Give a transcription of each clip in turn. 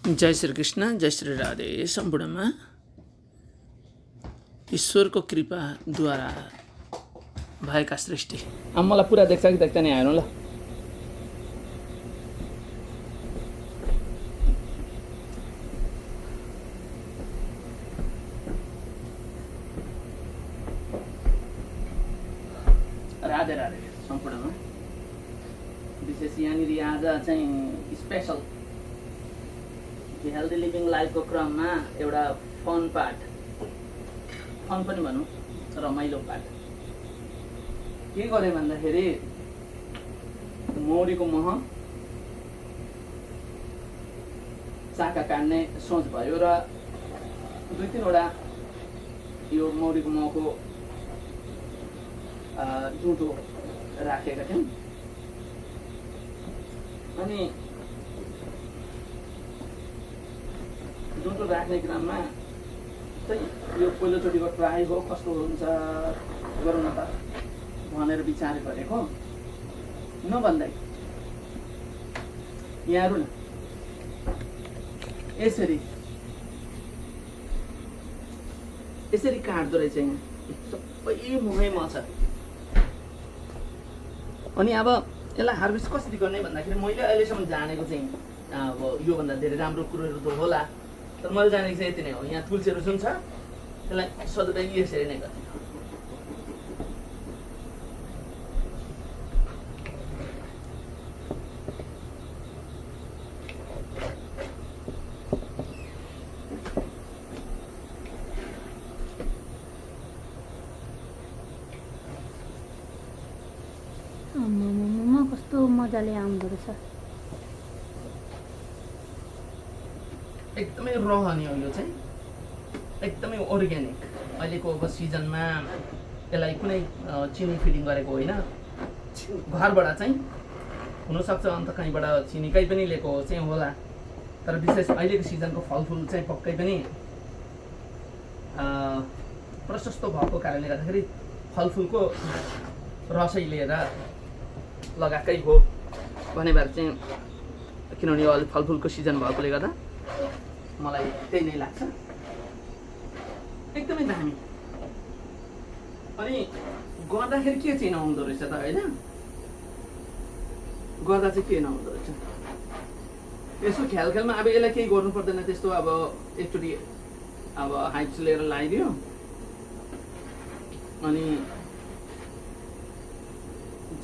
जय श्री कृष्ण, जय श्री राधे। सम्पूर्णमा ईश्वरको कृपाद्वारा भएका सृष्टि। अब मलाई पुरा देख्छ कि देख्दैन हेर्नु ल। राधे राधे सम्पूर्णमा। विशेष यहाँनिर आज चाहिँ स्पेसल हेल्दी लिभिङ लाइफको क्रममा एउटा फन पनि भनौँ, रमाइलो पाठ के गरेँ भन्दाखेरि मौरीको मह चाका काट्ने सोच भयो र 2-3 वटा यो मौरीको महको जुठो राखेका थियौँ। अनि जुठो राख्ने क्रममा चाहिँ यो पहिलोचोटिको ट्राई हो, कस्तो हुन्छ गरौँ न त भनेर विचार गरेको। नभन्दै यहाँ न यसरी काट्दो रहेछ। यहाँ सबै महै मह छ। अनि अब यसलाई हार्भेस्ट कसरी गर्ने भन्दाखेरि मैले अहिलेसम्म जानेको चाहिँ अब योभन्दा धेरै राम्रो कुरोहरू त होला, तर मैले जानेको चाहिँ यति नै हो। यहाँ तुलसीहरू जुन छ त्यसलाई सदुपयोग यसरी नै गर्ने। कस्तो मजाले आउँदो रहेछ। एकदमै रहनी हो यो चाहिँ, एकदमै अर्ग्यानिक। अहिलेको अब सिजनमा यसलाई कुनै चिनी फिडिङ गरेको होइन, घरबाट चाहिँ हुनसक्छ अन्त कहीँबाट चिनीकै पनि लिएको चाहिँ होला, तर विशेष अहिलेको सिजनको फलफुल चाहिँ पक्कै पनि प्रशस्त भएको कारणले गर्दाखेरि फलफुलको रसै लिएर लगाएकै हो भने भएर चाहिँ, किनभने यो अहिले फलफुलको सिजन भएकोले गर्दा मलाई त्यही नै लाग्छ। एकदमै दामी। अनि गर्दाखेरि के चाहिँ नहुँदो रहेछ त होइन, गर्दा चाहिँ के नहुँदो रहेछ यसो ख्याल ख्यालमा। अब यसलाई केही गर्नु पर्दैन त्यस्तो। अब एकचोटि अब हाइप्स लिएर लगाइदियो अनि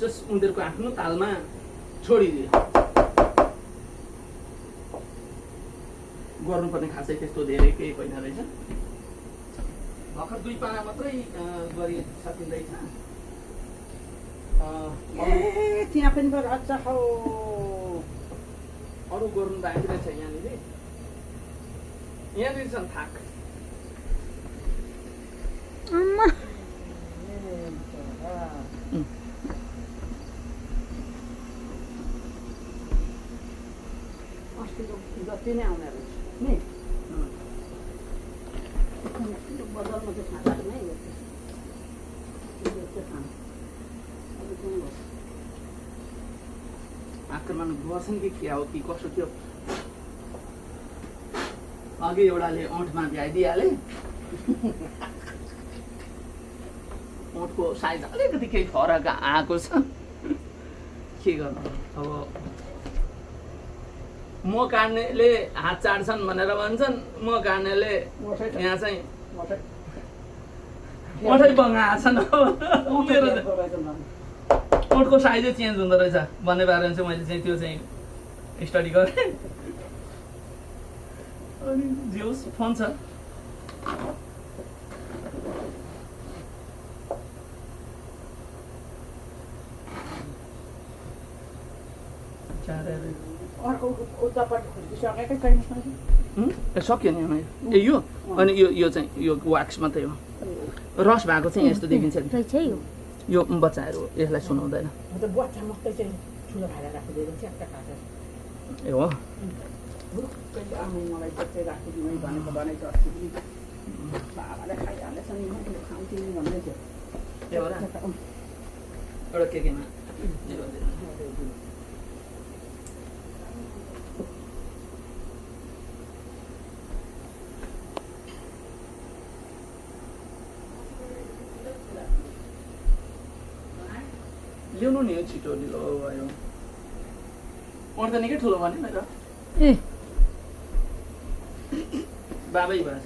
जस्ट उनीहरूको आफ्नो तालमा छोडिदियो। गर्नुपर्ने खासै त्यस्तो धेरै केही होइन रहेछ। भर्खर 2 पाना मात्रै गरी सकिँदैछ। त्यहाँ पनि अच्छा हो, अरू गर्नु बाँकी रहेछ यहाँनिर। यहाँनिर छन् थाक। अस्तिको जति नै आउने रहेछ नि। बजारमा चाहिँ खाँदा नै आक्रमण गर्छन् कि क्या हो कि कसो थियो। अघि एउटाले ओठमा भ्याइदिइहाले। ओठको साइज अलिकति केही फरक आएको छ। के गर्नु अब, म काट्नेले हात चाट्छन् भनेर भन्छन्, म काट्नेले यहाँ चाहिँ ओठै बगाएछन्। ओठको साइजै चेन्ज हुँदो रहेछ भन्ने बारेमा चाहिँ मैले चाहिँ त्यो चाहिँ स्टडी गरेँ। अनि जे होस् फन छ। अर्को उतापट्टि खुर्किसकेकै छैन। सक्यो नि ए यो। अनि यो चाहिँ यो वाक्स मात्रै हो, रस भएको चाहिँ यस्तो देखिन्छ नि। यो बच्चाहरू यसलाई सुनाउँदैन। बच्चा मात्रै चाहिँ ठुलो खाएर राखिदिएको च्याक्का खाएर। ए हो, मलाई बच्चै राखिदिनु भनेको भनेको अस्ति पनि बाबाले खाइहालेछ नि, म खाउँछु नि भन्दै थियो। एउटा केमा ल्याउनु नि छिटो ढिलो भयो म त निकै ठुलो भने मेरो ए बाबै भएछ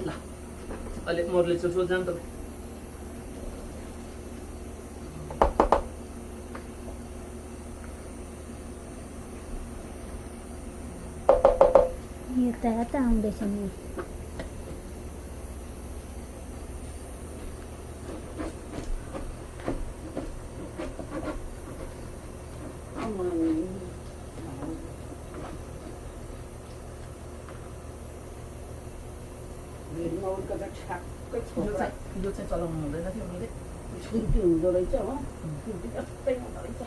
ल अलिक मोरले चुसो जाम त यता यता आउँदैछ नि यो चाहिँ चलाउनु हुँदैन थियो मैले छुर्पी हुँदो रहेछ हो छुर्पी जस्तै हुँदो रहेछ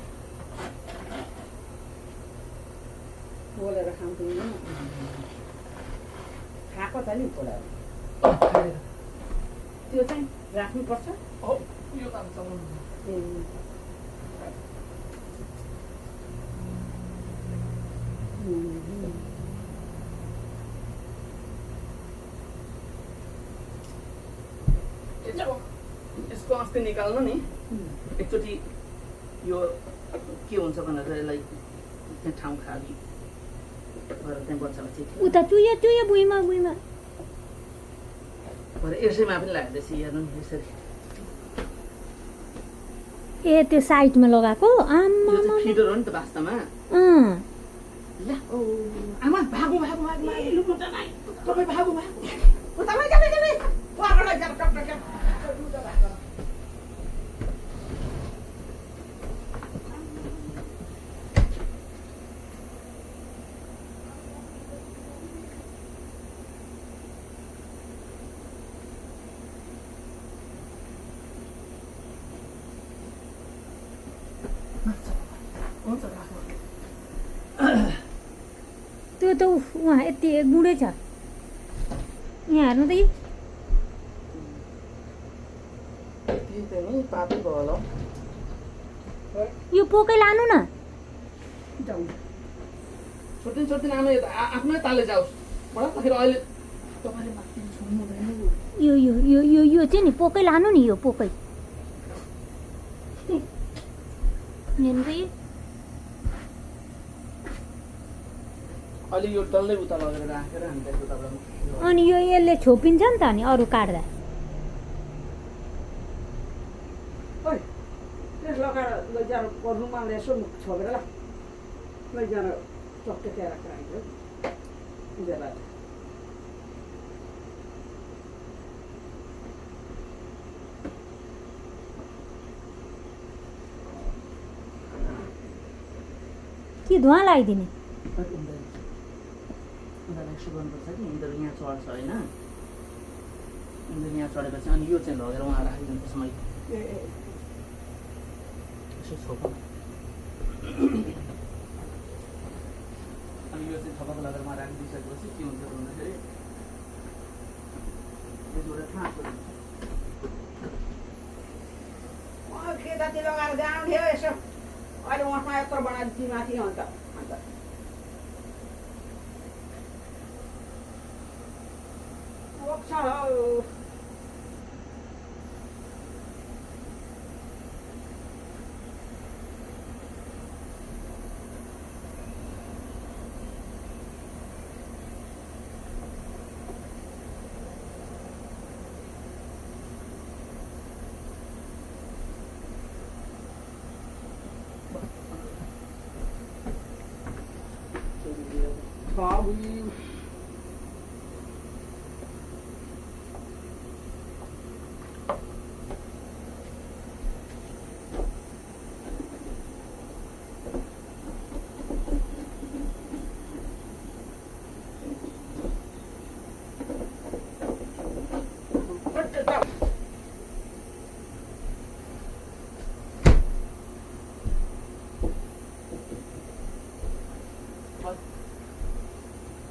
पोलेर खाउँथ्यौँ खाएको छ नि पोलेर त्यो चाहिँ राख्नुपर्छ यो त चलाउनु ए यसको अस्ति निकाल्नु नि एकचोटि यो के हुन्छ भनेर यसलाई त्यहाँ ठाउँ खाली भएर त्यहाँ बच्चालाई चाहिँ उता चुया चुया भुइँमा भुइँमा भरे यसैमा पनि लाग्दैछ हेर्नु नि यसरी ए त्यो साइडमा लगाएको यो आमा चाहिँ फिडर हो नि त वास्तवमा ल आमा भागु भागु भागु तपाईँ भागु भागु हुन्छ राख्नु त्यो त उहाँ यति गुडै छ यहाँ हेर्नु त यी त्यही त नि पापै भयो होला यो पोकै लानु न छोटिन आमा यो त आफ्नै तालले जाओस् बडा त फेरि अहिले तपाईँले माथि छोड्नु हुँदैन यो यो यो यो यो चाहिँ नि पोकै लानु नि यो पोकै हेर्नु त यी अहिले यो डल्लै उता लगेर राखेर हामी त्यसको तपाईँलाई अनि यो यसले छोपिन्छ नि त अनि अरू काट्दा ओइ त्यस लगाएर लैजाएर रुमाल यसो छोपेर ल लैजाएर चक्के त्यहाँ राखेर आइदियो उनीहरूलाई के धुवा लगाइदिने उनीहरूलाई यसो गर्नुपर्छ कि यिनीहरू यहाँ चढ्छ होइन यिनीहरू यहाँ चढेपछि अनि यो चाहिँ लगेर उहाँ राखिदिनुपर्छ मैले ए यसो छोपौँ अनि यो चाहिँ थपक लगेर उहाँ राखिदिइसकेपछि के हुन्छ भन्दाखेरि यसबाट थाहा खेताती लगाएर जान्थ्यो यसो अहिले उहाँमा यत्रो बनाइदिए माथि अन्त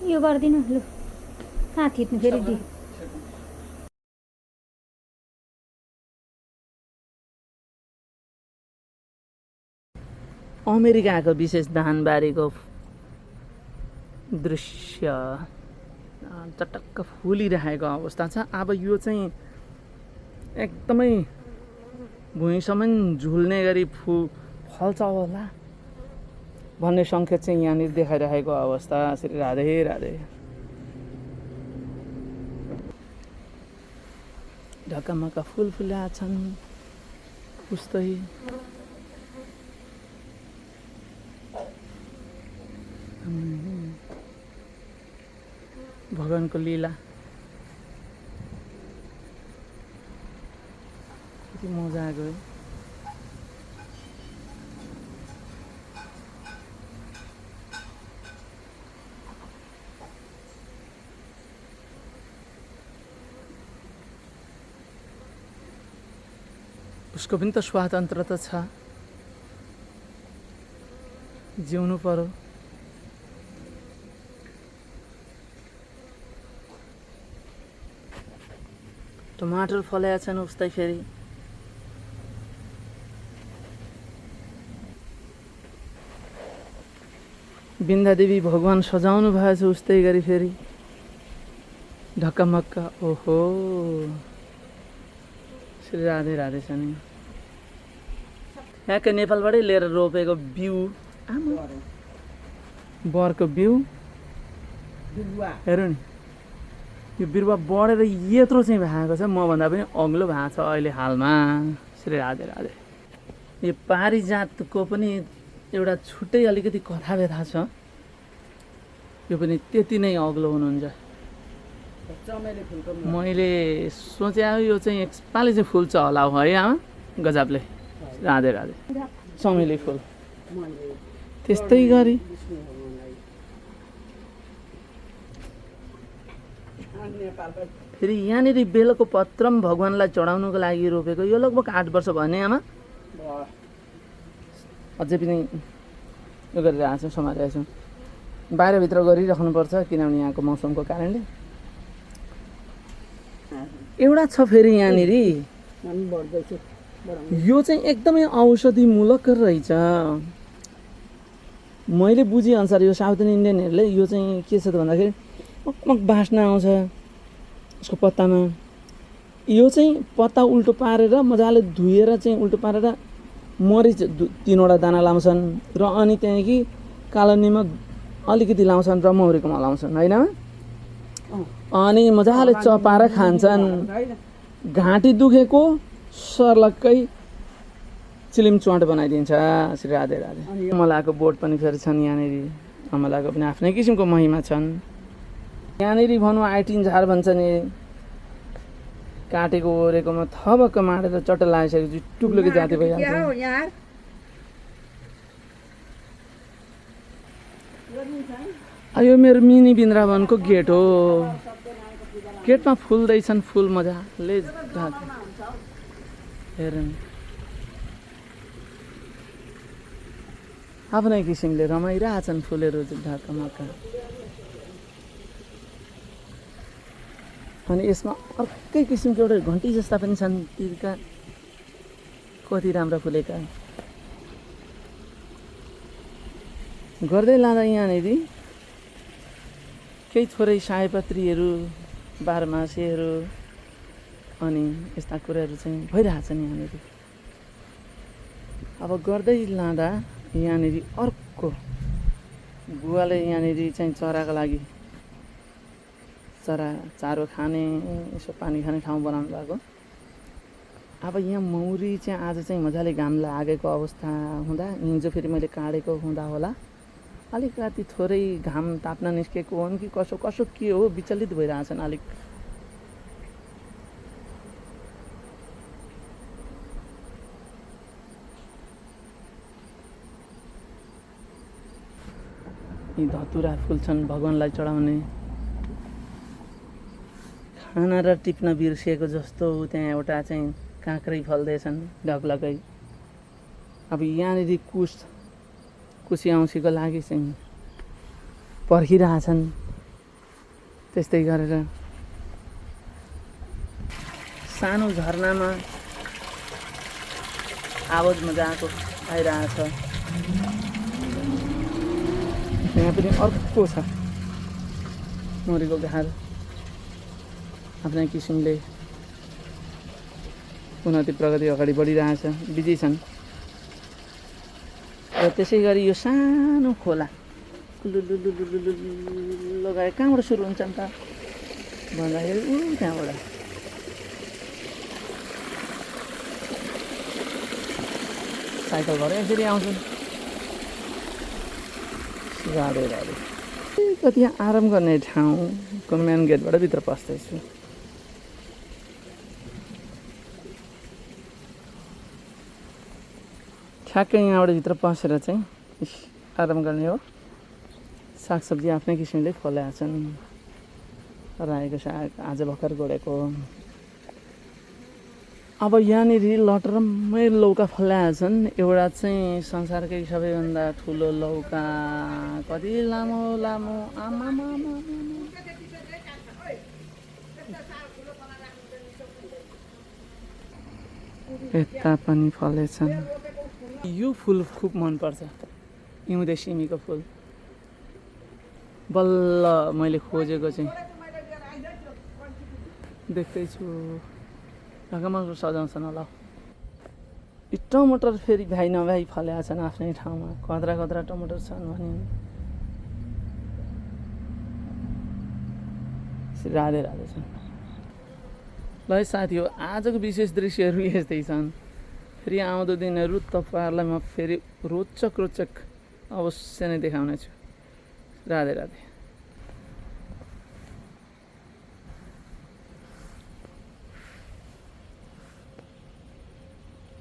यो गरिदिनु लु कहाँ थिच्नु फेरि दि अमेरिकाको विशेष धानबारीको दृश्य चटक्क फुलिरहेको अवस्था छ। अब यो चाहिँ एकदमै भुइँसम्म झुल्ने गरी फल्छ होला भन्ने सङ्केत चाहिँ यहाँनिर देखाइरहेको अवस्था। श्री राधे राधे। ढकमक फुल फुलेका छन् उस्तै भगवानको लीला कति मजा आएको है। उसको पनि त स्वतन्त्रता छ, जिउनु पर्यो। टमाटर फलेका छन् उस्तै फेरि बिन्दादेवी भगवान सजाउनु भएको छ उस्तै गरी फेरि ढकमक्क। ओहो श्री राधे राधे छ नि। यहाँकै नेपालबाटै लिएर रोपेको बिउ, बरको बिउ हेर्नु नि, यो बिरुवा बढेर यत्रो चाहिँ भएको छ, मभन्दा पनि अग्लो भएको छ अहिले हालमा। श्री राधे राधे। यो पारिजातको पनि एउटा छुट्टै अलिकति कथा व्यथा छ, यो पनि त्यति नै अग्लो हुनुहुन्छ। मैले सोचे यो चाहिँ एकपालि चाहिँ फुल्छ होला है आमा गजबले। राधे राधे। चमेली फुल त्यस्तै गरी फेरि यहाँनिर बेलको पत्र पनि भगवान्लाई चढाउनुको लागि रोपेको। यो लगभग 8 वर्ष भने आमा अझै पनि यो गरिरहेको छौँ, सम्हालिरहेको छौँ। बाहिरभित्र गरिराख्नुपर्छ किनभने यहाँको मौसमको कारणले। एउटा छ फेरि यहाँनिर यो चाहिँ एकदमै औषधिमूलक रहेछ। मैले बुझेअनुसार यो साउथ इन्डियनहरूले यो चाहिँ के छ त भन्दाखेरि मकमक बास्ना आउँछ यसको पत्तामा। यो चाहिँ पत्ता उल्टो पारेर मजाले धुएर चाहिँ उल्टो पारेर मरिच 3वटा दाना लाउँछन् र अनि त्यहाँदेखि कालो निमक अलिकति लाउँछन् र मौरीको मल लाउँछन् होइन। अनि मजाले चपाएर खान्छन्। घाँटी दुखेको सर्लक्कै चिलिम चुवाट बनाइदिन्छ। श्री राधे राधे। अमलाको बोट पनि फेरि छन् यहाँनिर। अमलाको पनि आफ्नै किसिमको महिमा छन् यहाँनिर। भनौँ आइटिन झार भन्छ नि, काटेको ओरेकोमा थबक्क माडेर चट्ट लगाइसकेपछि टुप्लोकी जाति भइहाल्छ। यो मेरो मिनी वृन्दावनको गेट हो। गेटमा फुल्दैछन् फुल मजाले हेर्नु, आफ्नै किसिमले रमाइरहेछन् फुलहरू ढकमक्क। अनि यसमा अर्कै किसिमको एउटा घन्टी जस्ता पनि छन् तिर्का, कति राम्रा फुलेका। गर्दै लाँदा यहाँनिर केही थोरै सयपत्रीहरू, बाह्रमासेहरू अनि यस्ता कुराहरू चाहिँ भइरहेछन् यहाँनिर। अब गर्दै लाँदा यहाँनिर अर्को गुवाले यहाँनिर चाहिँ चराको लागि चारो खाने, यसो पानी खाने ठाउँ बनाउनु भएको। अब यहाँ मौरी चाहिँ आज चाहिँ मजाले घाम लागेको अवस्था हुँदा, हिजो फेरि मैले काटेको हुँदा होला अलिकति थोरै घाम ताप्न निस्केको हो कि कसो कसो के हो, विचलित भइरहेछन् अलिक। यी धतुरा फुल छन् भगवान्लाई चढाउने। खाना र टिप्न बिर्सिएको जस्तो त्यहाँ एउटा चाहिँ काँक्रै फल्दैछन् ढकलकै। अब यहाँनिर कुसी औँसीको लागि चाहिँ पर्खिरहेछन्। त्यस्तै गरेर सानो झरनामा आवाज मजाको आइरहेछ। यहाँ पनि अर्को छ मरेको घार आफ्नै किसिमले उन्नति प्रगति अगाडि बढिरहेछ, बिजी छन्। र त्यसै गरी यो सानो खोला लगाए कहाँबाट सुरु हुन्छन् त भन्दाखेरि त्यहाँबाट साइकल भएर यसरी आउँछन्। राधे राधे। कति आराम गर्ने ठाउँको मेन गेटबाट भित्र पस्दैछु। ठ्याक्कै यहाँबाट भित्र पसेर चाहिँ आराम गर्ने हो। सागसब्जी आफ्नै किसिमले फलेका छन्। रायोको साग आज भर्खर गोडेको। अब यहाँनिर लटरम्मै लौका फलेका छन्। एउटा चाहिँ संसारकै सबैभन्दा ठुलो लौका, कति लामो लामो, आमामा यता पनि फलेछन्। यो फुल खुब मनपर्छ, हिउँदे सिमीको फुल। बल्ल मैले खोजेको चाहिँ देख्दैछु। ढकमक सजाउँछन् होला। यी टमाटर फेरि भ्याइ नभ्याइ फलेका छन् आफ्नै ठाउँमा। कद्रा कद्रा टमाटर छन् भने राधे राधे छन्। ल है साथी हो, आजको विशेष दृश्यहरू यस्तै छन्। फेरि आउँदो दिनहरू तपाईँहरूलाई म फेरि रोचक अवश्य नै देखाउने छु। राधे राधे।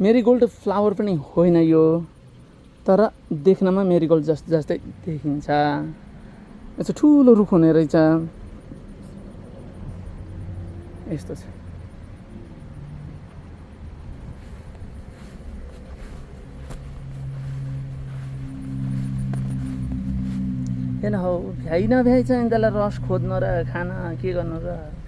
मेरीगोल्ड फ्लावर पनि होइन यो, तर देख्नमा मेरीगोल्ड जस्तै देखिन्छ। यस्तो ठुलो रुख हुने रहेछ। यस्तो छ। हेर्न हौ, भ्याइ नभ्याइ चाहिँ त्यसलाई रस खोज्नु र खान के गर्नु र।